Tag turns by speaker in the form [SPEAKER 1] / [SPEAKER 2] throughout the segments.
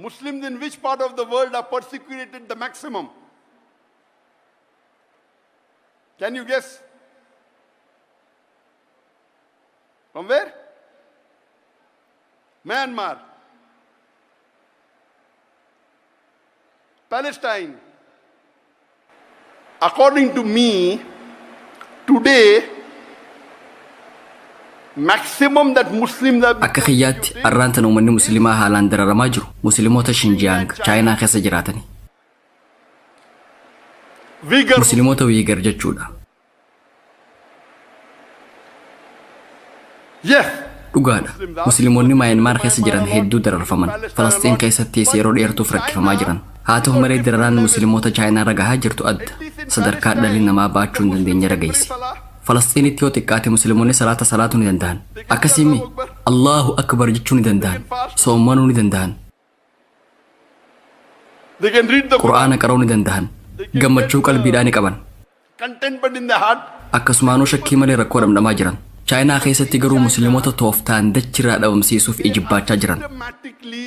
[SPEAKER 1] Muslims in which part of the world are persecuted the maximum? Can you guess? From where? Myanmar. Palestine. According to me, today, maximum that Muslims are
[SPEAKER 2] Akka kiyyaatti, arraan tana uummanni Musliimaa haalaan dararamaa jiru Musliimoota Shinjiyaang, Chaayinaa keessa jiraatani.
[SPEAKER 1] Uyghur.
[SPEAKER 2] Musliimoota Wiigar jechuudha.
[SPEAKER 1] Yes.
[SPEAKER 2] Dhugaadha. Musliimoonni Maayinmaar keessa jiran hedduu dararfaman. Falastiin keessattis yeroo dheertuuf rakkifamaa jiran. Haa ta'u malee, dararaan Musliimoota Chaayinaa irra gahaa jirtu adda. Sadarkaa dhalli namaa baachuu hin dandeenye irra geesse. Falastiinitti yoo xiqqaate Musliimoonni salaata salaatuu ni danda'an. Akkasiimi Allahu Akbar jechuu ni danda'an. Soommanuu ni danda'an.
[SPEAKER 1] They can read the Quran.
[SPEAKER 2] Qura'aana qara'uu ni danda'an. Gammachuu qalbiidhaa ni qaban.
[SPEAKER 1] Contentment in the heart.
[SPEAKER 2] Akkasumaanuu shakkii malee rakkoo dhamdhamaa jiran. Chaayinaa keessatti garuu Musliimoota tooftaan dachirraa dhabamsiisuuf ijibbaachaa jiran.
[SPEAKER 1] Systematically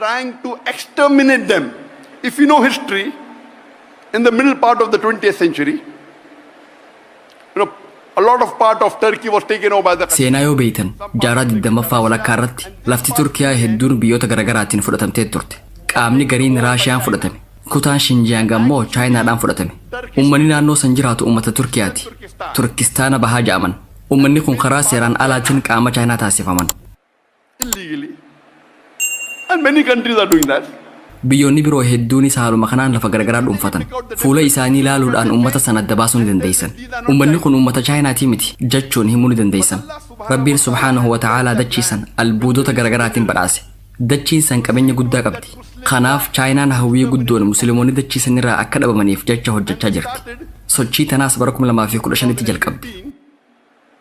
[SPEAKER 1] trying to exterminate them. If you know history, in the middle part of the 20th century, a lot of part of Turkey was taken over by the
[SPEAKER 2] Seenaa yoo beeytan, jaarraa 20ffaa walakkaa irratti lafti Turkiyaa hedduun biyyoota garaagaraatiin fudhatamtee turte. Qaamni gariin Raashiyaan fudhatame. Kutaan Shinjiyaang ammoo Chaayinaadhaan fudhatame. Uummanni naannoo san jiraatu uummata Turkiyaati. Turkistaana Bahaa ja'aman. Uummanni kun karaa seeraan alaatiin qaama Chaayinaa taasifaman.
[SPEAKER 1] illegally. And many countries are doing that.
[SPEAKER 2] Biyyoonni biroo hedduunis haaluma kanaan lafa garagaraa dhuunfatan. Fuula isaanii ilaaluudhaan uummata sana adda baasuu ni dandeessan. Uummanni kun uummata Chaayinaatii miti jechuun himuu ni dandeessan. Rabbiin subhaanahu wa ta'aalaa dachiisan albuudota garagaraatiin badhaase. Dachiin san qabeenya guddaa qabdi. Kanaaf Chaayinaan hawwii guddoon Musliimoonni dachiisan irraa akka dhabamaniif jecha hojjechaa jirti. Sochii tanaas bara 2015tti jalqabde.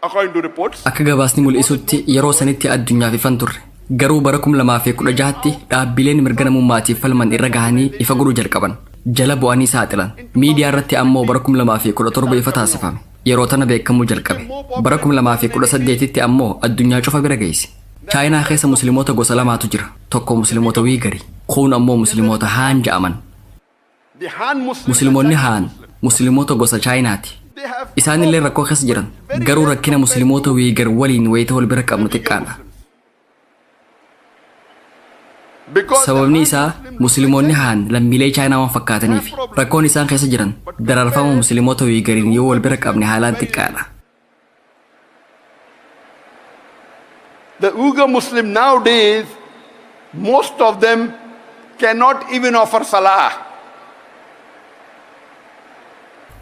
[SPEAKER 1] According to reports,
[SPEAKER 2] Akka gabaasni mul'isutti, yeroo sanitti addunyaaf ifan turre. Garuu bara 2016tti dhaabbileen mirga namummaatiif falman irra gahanii ifa godhuu jalqaban. Jala bu'anii saaxilan. Miidiyaa irratti ammoo bara 2017 ifa taasifame. Yeroo tana beekamuu jalqabe. Bara 2018tti ammoo addunyaa cufa bira geesse. Chaayinaa keessa Musliimoota gosa lamaatu jira. Tokko Musliimoota Wiigari, kuun ammoo Musliimoota Haan ja'aman.
[SPEAKER 1] the Han Muslims,
[SPEAKER 2] Musliimoonni Haan Musliimoota gosa Chaayinaati.
[SPEAKER 1] they have
[SPEAKER 2] Isaanillee rakkoo keessa jiran. Garuu rakkina Musliimoota Wiigar waliin wayita wal bira qabnu xiqqaadha.
[SPEAKER 1] Because
[SPEAKER 2] Sababni isaa Musliimoonni Haan lammiilee Chaayinaa waan fakkaataniif, rakkoon isaan keessa jiran dararfama Musliimoota Wiigariin yoo wal bira qabne haalaan xiqqaadha.
[SPEAKER 1] The Uyghur Muslim nowadays, most of them cannot even offer salah.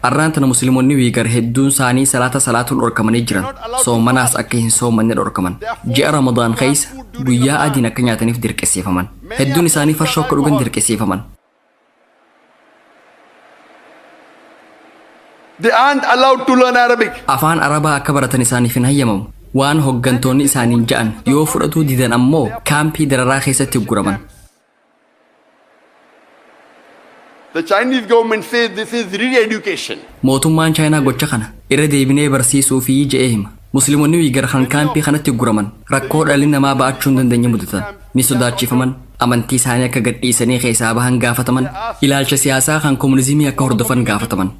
[SPEAKER 2] Arraan tana Musliimoonni Wiigar hedduun isaanii salaata salaatuun dhorkamanii jiran. Soomanaas akka hin soomanne dhorkaman. Ji'a Ramadaan keessa guyyaa adiin akka nyaataniif dirqisiifaman. Hedduun isaanii farshoo akka dhugan dirqisiifaman.
[SPEAKER 1] They aren't allowed to learn Arabic.
[SPEAKER 2] Afaan Arabaa akka baratan isaaniif hin hayyamamu. Waan hoggantoonni isaaniin ja'an yoo fudhatuu didan ammoo kaampii dararaa keessatti ugguraman.
[SPEAKER 1] The Chinese government says this is re-education.
[SPEAKER 2] Mootummaan Chaayinaa gocha kana irra deebinee barsiisuu fi je'ee hima. Musliimonni Wiigar kan kaampii kanatti ugguraman rakkoo dhalli namaa ba'achuu hin dandeenye mudatan. Ni sodaachifaman, amantii isaanii akka gadhiisanii keessaa bahan gaafataman, ilaalcha siyaasaa kan komunizimii akka hordofan gaafataman.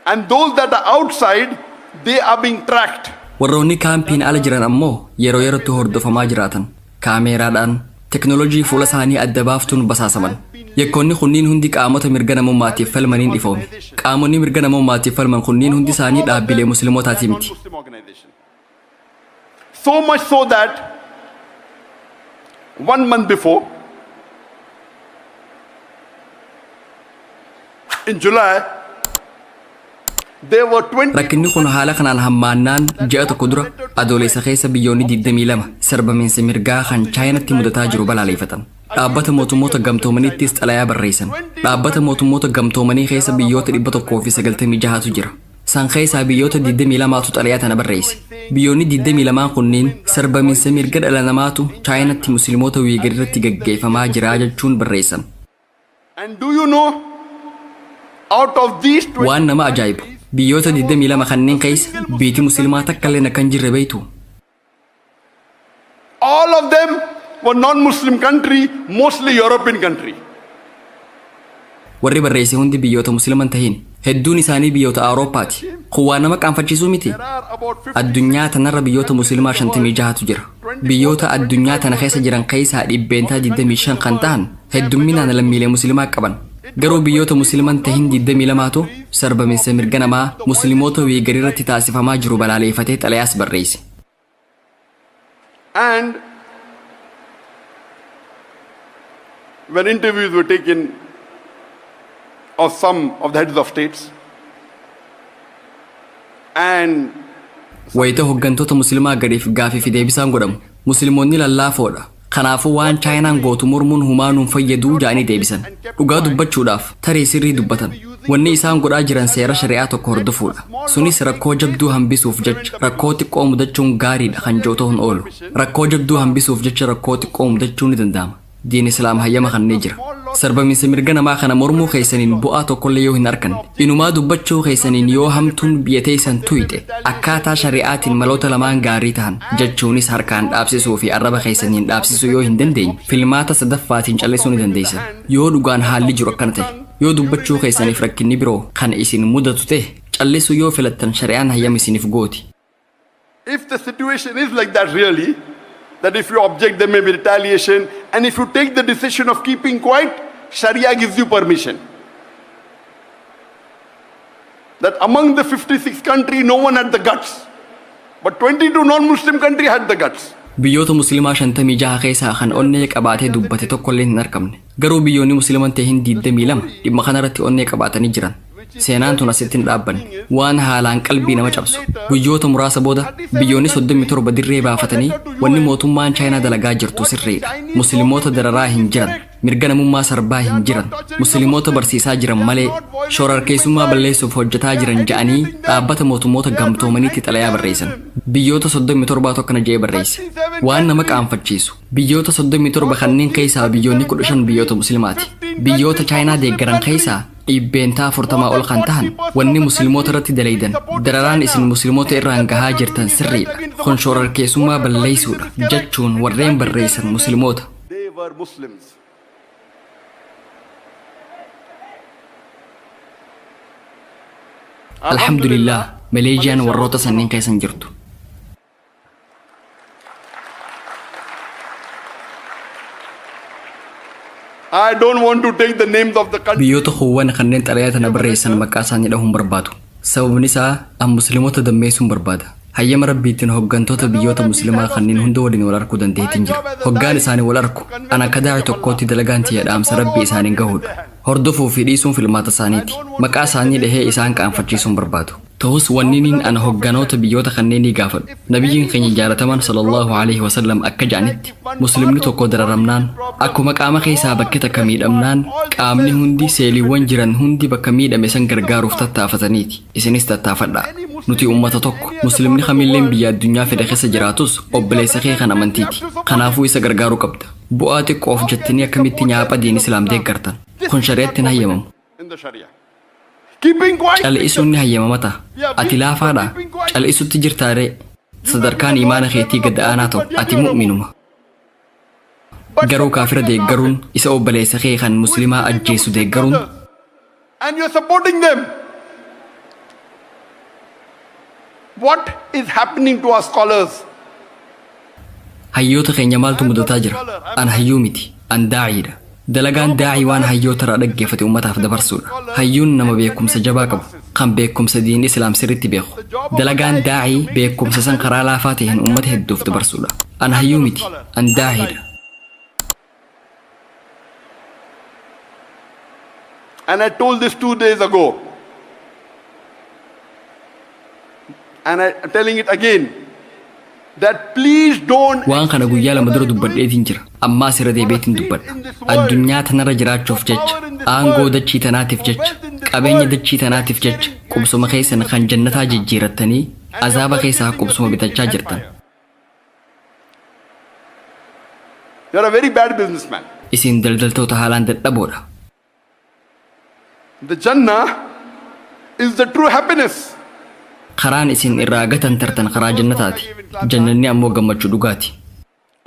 [SPEAKER 1] And those that are outside, they are being tracked.
[SPEAKER 2] Warroonni kaampiin ala jiran ammoo yeroo yerootti hordofamaa jiraatan. Kaameeraadhaan, teknoolojii fuula isaanii adda baaftuun basaasaman. Yakkoonni kunniin hundi qaamota mirga namummaatiif falmaniin ifoome. Qaamonni mirga namummaatiif falman kunniin hundi isaanii dhaabbilee Musliimotaati miti.
[SPEAKER 1] Non-Muslim organization. So much so that one month before, in July, there were 20
[SPEAKER 2] Rakkinni kun haala kanaan hammaannaan ji'a tokko dura, Adoolessa keessa, biyyoonni 22 sarbamiinsa mirgaa kan Chaayinatti mudataa jiru balaaleffatan. Dhaabbata Mootummoota Gamtoomaniittis xalayaa barreessan. Dhaabbata Mootummoota Gamtoomanii keessa biyyoota 196tu jira. San keessaa biyyoota 22tu xalayaa tana barreesse. Biyyoonni 22 kunneen sarbamiinsa mirga dhala namaatu Chaayinatti Musliimoota Wiigar irratti gaggeeffamaa jira jechuun barreessan.
[SPEAKER 1] And do you know, out of these 20
[SPEAKER 2] Waan nama ajaa'ibu, biyyoota 22 kanneen keessa biitii Musliimaa takka illee akka hin jirre beektu.
[SPEAKER 1] All of them were non-Muslim country, mostly European country.
[SPEAKER 2] Warri barreesse hundi biyyoota musliman tahin. Hedduun isaanii biyyoota Awurooppaati. Kun waan nama qaanfachiisuu miti.
[SPEAKER 1] There are about 50
[SPEAKER 2] Addunyaa tanarra biyyoota musliimaa 56tu jira. Biyyoota addunyaa tana keessa jiran keessaa 25% kan ta'an heddumminaan lammiilee musliimaa qaban. Garuu biyyoota musliiman tahin 22tu sarbamiinsa mirga namaa musliimoota Wiigar irratti taasifamaa jiru balaaleeffatee xalayaas barreesse.
[SPEAKER 1] And when interviews were taken of some of the heads of states, and
[SPEAKER 2] Wayita hooggantoota musliimaa gadiif gaafii fi deebisaan godhamu, musliimoonni lallaafoodha. Kanaafuu waan Chaayinaan gootu mormuun humaanuun fayyaduu ja'anii deebisan. Dhugaa dubbachuudhaaf tarii sirrii dubbatan. Wanni isaan godhaa jiran seera shari'aa tokko hordofuudha. Sunis rakkoo jabduu hambisuuf jecha rakkoo xiqqoo mudachuun gaariidha kan jiru ta'uun oolu. Rakkoo jabduu hambisuuf jecha rakkoo xiqqoo mudachuun ni danda'ama. Diin Islaam hayyama kannee jira. Sarbamiinsa mirga namaa kana mormuu keessaniin bu'aa tokkollee yoo hin arganne, inumaa dubbachuu keessaniin yoo hamtuun biyya teessan tuyxe, akkaataa shari'aatiin maloota lamaan gaarii ta'an jechuunis harkaan dhaabsisuu fi arraba keessaniin dhaabsisuu yoo hin dandeenye, filmaata sadaffaatiin callisuu ni dandeessan. Yoo dhugaan haalli jiru akkana ta'e, yoo dubbachuu keessaniif rakkinni biroo kan isin mudatu ta'e, callisuu yoo filattan shari'aan hayyama isiniif gooti.
[SPEAKER 1] If the situation is like that really, that if you object there may be retaliation, and if you take the decision of keeping quiet, Sharia gives you permission. That among the 56 country, no one had the guts. But 22 non-Muslim country had the guts.
[SPEAKER 2] Biyyoota musliimaa 56 keessaa kan onnee qabaatee dubbate tokkollee hin argamne. Garuu biyyoonni musliiman ta'in 22 dhimma kanarratti onnee qabaatanii jiran. Seenaan tun asitti hin dhaabbanne. Waan haalaan qalbii nama cabsu. Guyyoota muraasa booda biyyoonni 37 dirree baafatanii wanni mootummaan Chaayinaa dalagaa jirtu sirriidha. Musliimoota dararaa hin jiran. Mirga namummaa sarbaa hin jiran. Musliimoota barsiisaa jiran malee shororkeessummaa balleessuuf hojjetaa jiran ja'anii Dhaabbata Mootummoota Gamtoomaniitti xalayaa barreessan. Biyyoota 37tu akkana je'ee barreesse. Waan nama qaanfachiisu, biyyoota 37 kanneen keessaa biyyoonni 15 biyyoota Muslimaati. Biyyoota Chaayinaa deeggaran keessaa 40% ol kan tahan wanni Muslimoota irratti dalaydan, dararaan isin Muslimoota irraan gahaa jirtan sirriidha. Kun shororkeessummaa balleessuudha jechuun warreen barreessan Muslimoota.
[SPEAKER 1] They were Muslims.
[SPEAKER 2] Alhamdulillah, Maleeshiyaan warroota sanniin keessa hin jirtu.
[SPEAKER 1] I don't want to take the names of the country.
[SPEAKER 2] Biyyoota kuuwwan kanneen xalayaa tana barreessan maqaa isaanii dhahuun barbaadu. Sababni isaa an Musliimota dammeessuun barbaada. Hayyama Rabbiitiin hoggantoota biyyoota Musliimaa kanneen hunda waliin wal arkuu dandeettiin jira. Hoggaan isaanii wal arku, an akka daa'i tokkootti dalagaan tiyya dhaamsa Rabbii isaaniin gahuudha. Hordofuu fi dhiisuun filmaata isaaniiti. Maqaa isaanii dhahee isaan qaanfachiisuun barbaadu. Tahus wanniniin ana hogganoota biyyoota kanneenii gaafadhu, Nabiyyiin keenya jaalatamaan sallallahu aleyhi wa sallam akka ja'anitti, Muslimni tokko dararamnaan, akkuma qaama keessaa bakki takka miidhamnaan, qaamni hundi, seeliiwwan jiran hundi bakka miidhame san gargaaruuf tattaafataniiti. Isinis tattaafadhaa. Nuti ummata tokko. Muslimni kamilleen biyya addunyaa fedhe keessa jiraatus obboleessa kee kan amantiiti. Kanaafuu isa gargaaruu qabda. Bu'aa xiqqoof jettanii akkamitti nyaapha diin Islaam deeggartan? Kun shari'atti hin hayyamamu. Cal'isuun ni hayyamama ta'a. Ati laafaadhaa? Cal'isutti jirtaa ree? Sadarkaan iimaana keetii gad aanaa ta'u ati mu'minuma. Garuu kaafira deeggaruun, isa obboleessa kee kan muslimaa ajjeesu deeggaruun
[SPEAKER 1] And you're supporting them. What is happening to our scholars?
[SPEAKER 2] Hayyoota keenya maaltu mudataa jira? An hayyuu miti. An daa'iidha. Dalagaan daa'ii waan hayyoota irraa dhaggeeffate ummataaf dabarsuudha. Hayyuun nama beekumsa jabaa qabu, kan beekumsa diin Islaam sirriitti beeku. Dalagaan daa'ii beekumsa san karaa laafaa ta'een ummata hedduuf dabarsuudha. An hayyuu miti. An daa'iidha.
[SPEAKER 1] And I told this 2 days ago. And I'm telling it again. That please don't
[SPEAKER 2] Waan kana guyyaa 2 dura dubbadheetiin jira. Ammaas irra deebi'eetiin dubbadha. Addunyaa tanarra jiraachuuf jecha, aangoo dachii tanaatiif jecha, qabeenya dachii tanaatiif jecha qubsuma keessan kan jannataa jijjiirattanii azaaba keessaa qubsuma bitachaa jirtan.
[SPEAKER 1] You're a very bad businessman.
[SPEAKER 2] Isin daldaltoota haalaan dadhaboodha.
[SPEAKER 1] The Jannah is the true happiness.
[SPEAKER 2] Karaan isin irraa gatantartan karaa jannataati. Jannanni ammoo gammachuu dhugaati.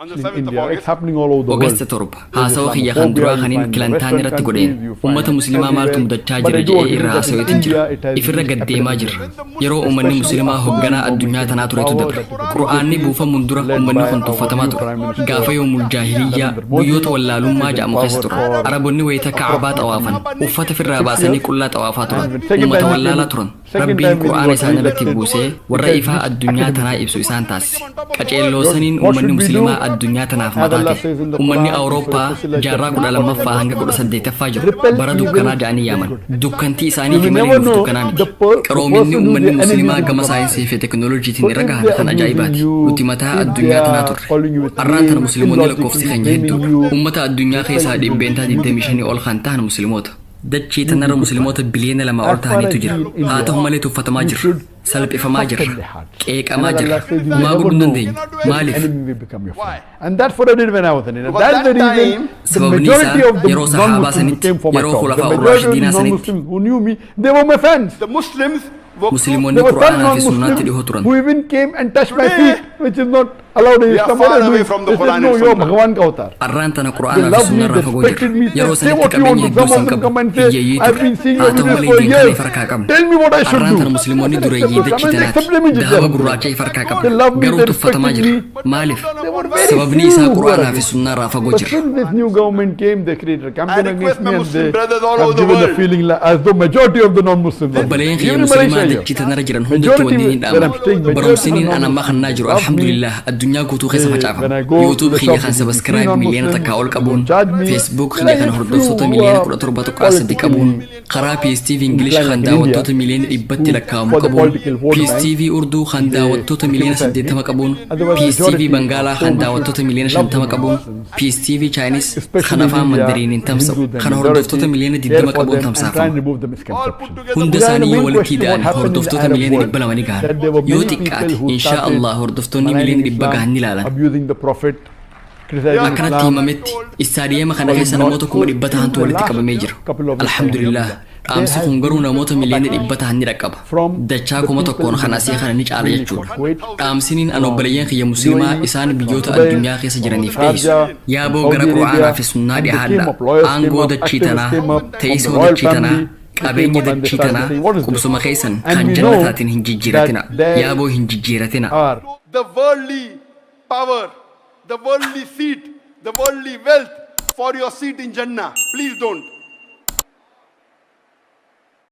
[SPEAKER 1] On the
[SPEAKER 3] In
[SPEAKER 1] 7th of
[SPEAKER 3] India, it's
[SPEAKER 1] August,
[SPEAKER 3] happening all over the
[SPEAKER 2] August
[SPEAKER 3] world.
[SPEAKER 2] 7, haasawa kiyya kan duraa kaniin Kilantaan irratti godheen ummata musliimaa maaltu mudachaa jira jedhee irra haasaweetin jira. Ifirra gaddeemaa jirra. Yeroo ummanni musliimaa hoogganaa addunyaa tanaa turetu dabre. Qur'aanni buufamuun dura ummanni kun tuffatamaa ture. Gaafa yoomul jaahiliyyaa, guyyoota wallaalummaa jedhamu keessa ture. Arabonni wayita Ka'abaa xawaafan uffata firraa baasanii qullaa xawaafaa turan. Ummata wallaalaa turan. Rabbiin Qur'aana isaan irratti buusee warra ifaa addunyaa tanaa ibsu isaan taasise. Qaceelloo saniin ummanni musliimaa addunyaa tanaaf mataa ta'e. Ummanni Awurooppaa jaarraa 12ffaa hanga 18ffaa jiru bara dukkanaa jedhanii yaaman. Dukkantii isaanii fi malee nuuf dukkanaa miti. Qaroominni ummanni musliimaa gama saayinsii fi teekinooloojiitiin irra gahan kan ajaa'ibaati. Nuti mataa addunyaa tanaa turre. Arraan tana musliimoonni lakkoofsi keenya hedduudha. Ummata addunyaa keessaa 25% ol kan ta'an musliimoota. Dachii tanarra musliimoota biliyoona 2 ol ta'anitu jira. Haa ta'u malee tuffatamaa jirra. Salphifamaa jirra. Qeeqamaa jirra. Homaa godhuu hin dandeenyu. Maaliif?
[SPEAKER 3] Enemy will become your friend. And that's what I did when I was in India.
[SPEAKER 1] Because
[SPEAKER 3] That's the
[SPEAKER 1] that
[SPEAKER 3] reason
[SPEAKER 1] time,
[SPEAKER 3] the
[SPEAKER 2] Sababni
[SPEAKER 3] majority
[SPEAKER 2] isaa
[SPEAKER 3] of the
[SPEAKER 2] yeroo sahaabaa
[SPEAKER 3] non-Muslims
[SPEAKER 2] sanitti,
[SPEAKER 3] came for my
[SPEAKER 2] yeroo
[SPEAKER 3] talk. The
[SPEAKER 2] khulafaa
[SPEAKER 3] majority of the
[SPEAKER 2] Raashidiinaa sanitti,
[SPEAKER 3] non-Muslims who knew me, they were my fans.
[SPEAKER 1] the Muslims were
[SPEAKER 2] Musliimoonni
[SPEAKER 3] There were some
[SPEAKER 2] Qur'aanaa fi sunnaatti dhihoo
[SPEAKER 3] non-Muslims
[SPEAKER 2] turan.
[SPEAKER 3] who even came and touched my
[SPEAKER 1] Today,
[SPEAKER 3] feet, which is not allowed in
[SPEAKER 1] we are
[SPEAKER 3] Islam.
[SPEAKER 1] far
[SPEAKER 3] What are you
[SPEAKER 1] away
[SPEAKER 3] doing?
[SPEAKER 1] from the
[SPEAKER 3] They said,
[SPEAKER 1] Quran
[SPEAKER 3] no,
[SPEAKER 1] and
[SPEAKER 3] you're
[SPEAKER 1] Sunnah.
[SPEAKER 3] Bhagwan ka avatar.
[SPEAKER 2] Arraan tana
[SPEAKER 3] They
[SPEAKER 2] Qur'aanaa fi
[SPEAKER 3] loved me,
[SPEAKER 2] sunnarraa
[SPEAKER 3] they
[SPEAKER 2] fagoo
[SPEAKER 3] respected
[SPEAKER 2] jirra.
[SPEAKER 3] me.
[SPEAKER 2] Yeroo
[SPEAKER 3] Said, say
[SPEAKER 2] sanitti
[SPEAKER 3] what you
[SPEAKER 2] qabeenya
[SPEAKER 3] want to.
[SPEAKER 2] hedduu
[SPEAKER 3] Some
[SPEAKER 2] san
[SPEAKER 3] of them
[SPEAKER 2] qabu.
[SPEAKER 3] come and say,
[SPEAKER 2] Hiyyeeyyii
[SPEAKER 3] I've
[SPEAKER 2] ture.
[SPEAKER 3] been seeing
[SPEAKER 2] Haa
[SPEAKER 3] your
[SPEAKER 2] ta'u
[SPEAKER 3] videos
[SPEAKER 2] malee
[SPEAKER 3] for
[SPEAKER 2] diin kana
[SPEAKER 3] years.
[SPEAKER 2] if harkaa qabna.
[SPEAKER 3] Tell me what I should
[SPEAKER 2] Arraan
[SPEAKER 3] do.
[SPEAKER 2] tana musliimoonni
[SPEAKER 3] I said,
[SPEAKER 2] dureeyyii
[SPEAKER 3] accept
[SPEAKER 2] dachii
[SPEAKER 3] Islam and they
[SPEAKER 2] tanaati.
[SPEAKER 3] accepted me.
[SPEAKER 2] Dahaba gurraacha if harkaa
[SPEAKER 3] They
[SPEAKER 2] qabna.
[SPEAKER 3] loved me,
[SPEAKER 2] Garuu
[SPEAKER 3] they
[SPEAKER 2] tuffatamaa
[SPEAKER 3] respected
[SPEAKER 2] jirra.
[SPEAKER 3] me.
[SPEAKER 2] Maaliif?
[SPEAKER 3] They were very
[SPEAKER 2] Sababni
[SPEAKER 3] few
[SPEAKER 2] isaa
[SPEAKER 3] who were
[SPEAKER 2] Qur'aanaa fi
[SPEAKER 3] against.
[SPEAKER 2] sunnaarraa fagoo
[SPEAKER 3] But
[SPEAKER 2] jirra.
[SPEAKER 3] since this new government came, they created a campaign
[SPEAKER 1] I request
[SPEAKER 3] against
[SPEAKER 1] my
[SPEAKER 3] me and
[SPEAKER 1] Muslim
[SPEAKER 3] they
[SPEAKER 1] brothers all
[SPEAKER 3] have
[SPEAKER 1] over the
[SPEAKER 3] given the
[SPEAKER 1] world.
[SPEAKER 3] feeling like, as though majority of the non-Muslims are
[SPEAKER 2] Obboleen
[SPEAKER 3] against.
[SPEAKER 2] kiyya
[SPEAKER 3] Even in
[SPEAKER 2] musliimaa
[SPEAKER 3] Malaysia
[SPEAKER 2] dachii
[SPEAKER 3] here.
[SPEAKER 2] tanarra jiran hundatti
[SPEAKER 3] Majority
[SPEAKER 2] wanni ni
[SPEAKER 3] where I'm staying,
[SPEAKER 2] dhaama.
[SPEAKER 3] majority of
[SPEAKER 2] Barumsiniin an amma
[SPEAKER 3] non-Muslims
[SPEAKER 2] kannaa jiru
[SPEAKER 3] love me.
[SPEAKER 2] alhamdulillah addunyaa guutuu keessa
[SPEAKER 3] When I
[SPEAKER 2] facaafama.
[SPEAKER 3] go to
[SPEAKER 2] YouTube
[SPEAKER 3] the
[SPEAKER 2] kiyya
[SPEAKER 3] shop,
[SPEAKER 2] kan
[SPEAKER 3] if you see
[SPEAKER 2] subscribe miliyoona
[SPEAKER 3] non-Muslims,
[SPEAKER 2] takkaa ol
[SPEAKER 3] they
[SPEAKER 2] qabuun,
[SPEAKER 3] don't judge me.
[SPEAKER 2] Facebook
[SPEAKER 3] Then
[SPEAKER 2] kiyya
[SPEAKER 3] I
[SPEAKER 2] kan
[SPEAKER 3] have few
[SPEAKER 2] hordoftoota
[SPEAKER 3] who
[SPEAKER 2] miliyoona
[SPEAKER 3] are
[SPEAKER 2] 17.3 qabuun,
[SPEAKER 3] politically
[SPEAKER 2] karaa PSTV English
[SPEAKER 3] inclined
[SPEAKER 2] kan
[SPEAKER 3] like in
[SPEAKER 2] daawwattoota
[SPEAKER 3] India,
[SPEAKER 2] miliyoona 100tti
[SPEAKER 3] who
[SPEAKER 2] lakkaa'amu
[SPEAKER 3] for the
[SPEAKER 2] qabuun,
[SPEAKER 3] political vote bank,
[SPEAKER 2] PSTV Urduu kan
[SPEAKER 3] they
[SPEAKER 2] daawwattoota miliyoona
[SPEAKER 3] criticize me.
[SPEAKER 2] 80 qabuun,
[SPEAKER 3] Otherwise,
[SPEAKER 2] PSTV
[SPEAKER 3] majority
[SPEAKER 2] Bangaalaa
[SPEAKER 3] of
[SPEAKER 2] kan
[SPEAKER 3] so
[SPEAKER 2] daawwattoota miliyoona
[SPEAKER 3] love the
[SPEAKER 2] 50 qabuun,
[SPEAKER 3] non-Muslims.
[SPEAKER 2] PSTV Chinese kan
[SPEAKER 3] Especially in
[SPEAKER 2] afaan
[SPEAKER 3] India,
[SPEAKER 2] Mandariiniin tamsa'u
[SPEAKER 3] Hindu, the
[SPEAKER 2] kan hordoftoota
[SPEAKER 3] majority
[SPEAKER 2] miliyoona
[SPEAKER 3] care
[SPEAKER 2] 20
[SPEAKER 3] for
[SPEAKER 2] qabuun
[SPEAKER 3] them and try and
[SPEAKER 2] tamsaafama.
[SPEAKER 3] remove the
[SPEAKER 1] All put
[SPEAKER 3] misconception.
[SPEAKER 1] together,
[SPEAKER 2] Hunda
[SPEAKER 3] Yeah, and
[SPEAKER 2] isaanii
[SPEAKER 3] the
[SPEAKER 2] yoo
[SPEAKER 3] main
[SPEAKER 2] walitti
[SPEAKER 3] question what
[SPEAKER 2] hidhaan
[SPEAKER 3] happened in the
[SPEAKER 2] hordoftoota
[SPEAKER 3] Arab
[SPEAKER 2] miliyoona
[SPEAKER 3] world,
[SPEAKER 2] 200 ni gahan.
[SPEAKER 3] that there were
[SPEAKER 2] Yoo
[SPEAKER 3] many
[SPEAKER 2] xiqqaate
[SPEAKER 3] people who
[SPEAKER 2] inshaa
[SPEAKER 3] started
[SPEAKER 2] Allah hordoftoonni
[SPEAKER 3] maligning
[SPEAKER 2] miliyoona 100
[SPEAKER 3] Islam,
[SPEAKER 2] gahan ni ilaalan.
[SPEAKER 3] abusing the Prophet, criticizing
[SPEAKER 2] Akkanatti
[SPEAKER 3] Islam,
[SPEAKER 2] himametti istaadiyeema kana keessa namoota 100,000 ta'antu walitti qabamee jira. Alhamdulillah. Dhaamsi kun garuu namoota miliyoona 100 ta'an ni dhaqqaba. Dachaa 1000n kan asii kana ni caala jechuudha. Dhaamsiniin an obboleeyyan kiyya musliimaa isaan biyyoota addunyaa keessa jiraniif dhiyeessu. Yaaboo gara Qur'aanaa fi sunnaa dhiyaadha. Aangoo dachii tanaa, teessoo dachii tanaa, qabeenya dachii tanaa qubsuma keessan kan jannataatiin hin jijjiiratina. Yaaboo hin jijjiiratina.
[SPEAKER 3] are
[SPEAKER 1] the worldly power, the worldly seat, the worldly wealth for your seat in Jannah. Please don't.